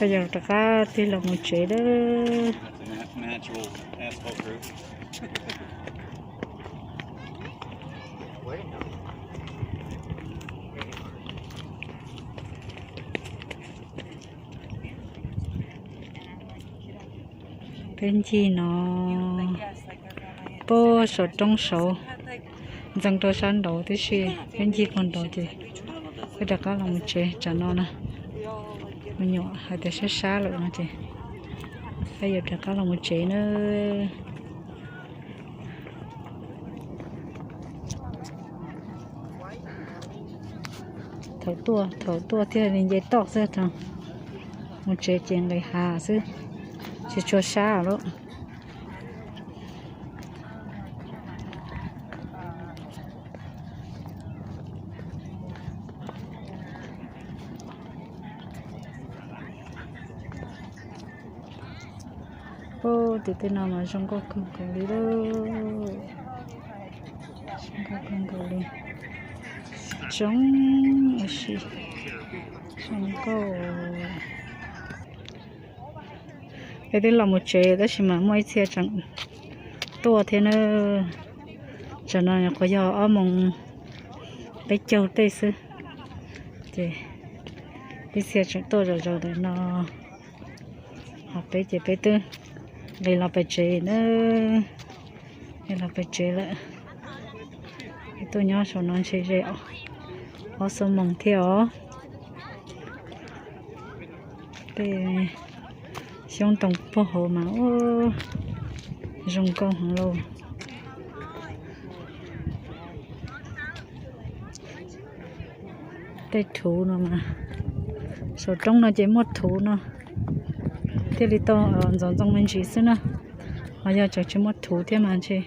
Peb yuav rov qab tig los mus tsev lawm. Peb ncig no puag saum roob saud, ntxeev rau sab nraud tib si, peb ncig puag nraud ces peb rov qab los mus tsev tsam no na. Me nyuam hais tias sab sab lawm no ces peb yuav rov qab los mus tsev na. Thaum tuaj, thaum tuaj thiaj li nce toj xwb, thaum mus tsev ces nqis hav xwb, tsis tshua sab lawm. Ub, tim tej no mas zoo nkauj kawg nkaus li lawm. Zoo nkauj kawg nkaus li. Zoo, zoo nkauj. Peb twb los mus tsev tab sis mas muaj ib txhia tseem tuaj thiab na. Tsam no nyuam qhuav yog ob moos peb caug tej xwb, ces ib txhia tseem tuaj zom zaws ntawm no. Ho peb ces peb twb nqis los pem tsev na, nqis los pem tsev lawm. Peb tuaj nyob saum no ntshe ze ob xuab moos thiab os. Tej xyoob ntoo puag hauv mas ub, zoo nkauj heev lauj. Tej thuv no mas, saum roob no ces muaj thuv no thiaj li tau ntxoov ntxoo me ntsis xwb na. Ho yog tseem tsis muaj thuv thiab mas ntshe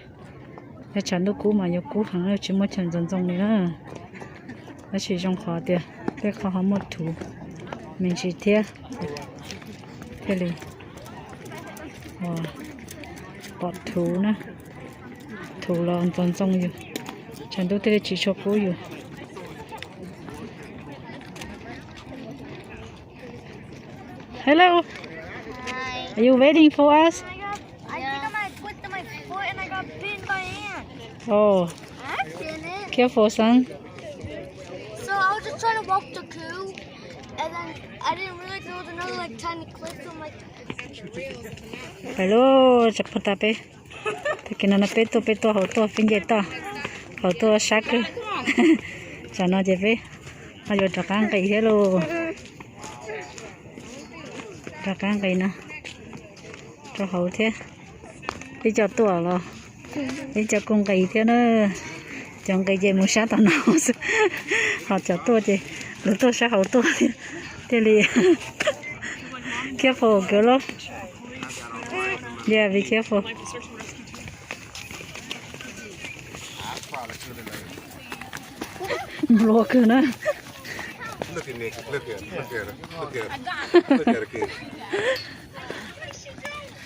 yog tshav ntuj kub mas yuav kub heev, tsis muaj chaw ntxoov ntxoo li na. Tab sis zoo qhov tias tej qhov ho muaj thuv me ntsis thiab, thiaj li pom thuv na. Thuv los ntxoov ntxoo yus, tshav ntuj thiaj li tsis tshua kub yus. Hello. Are you waiting for us? I think I might twisted my foot and I got bitten by an ant. Oh. Accident. Careful, son. So I was just trying to walk the coo, and then I didn't realize there was another like tiny cliff, so I'm like, Hello, tsa phu ta peb. Tag kis no no peb tuaj, peb tuaj hauv tuaj, peb nce toj hauv tuaj sab kawg. Tsam no ces peb ho yuav rov qab nqis thiab lauj. Rov qab nqis no rau hauv thiab. Ib co tuaj los ib co kuj nqis thiab na. Cov nqis ces mus sab tom no xwb, ho cov tuaj ces lawv tuaj sab hauv tuaj thiab, thiaj li careful, girl. Yeah, be careful. Nplua kawg na. Look at Nick. Look at, look at, look at, look at her kid.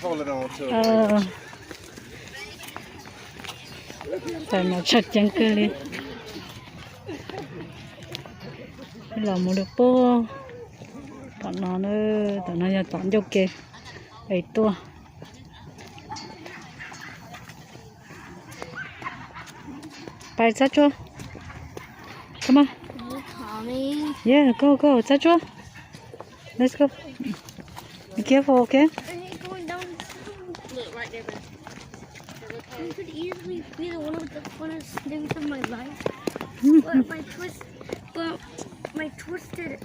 Hold it on to her. Tam no tshaj ceeb kawg li. Los mus lawm puag tom no na, tom no yog tom ncauj ke es tuaj. Pais txhab tsuag. Come on. Yeah, go, go, txhab tsuag. Let's go. Be careful, okay? I hate going down the stairs. Look, right there, babe. I could easily be the one with the funnest things of my life. But my twist, but my twisted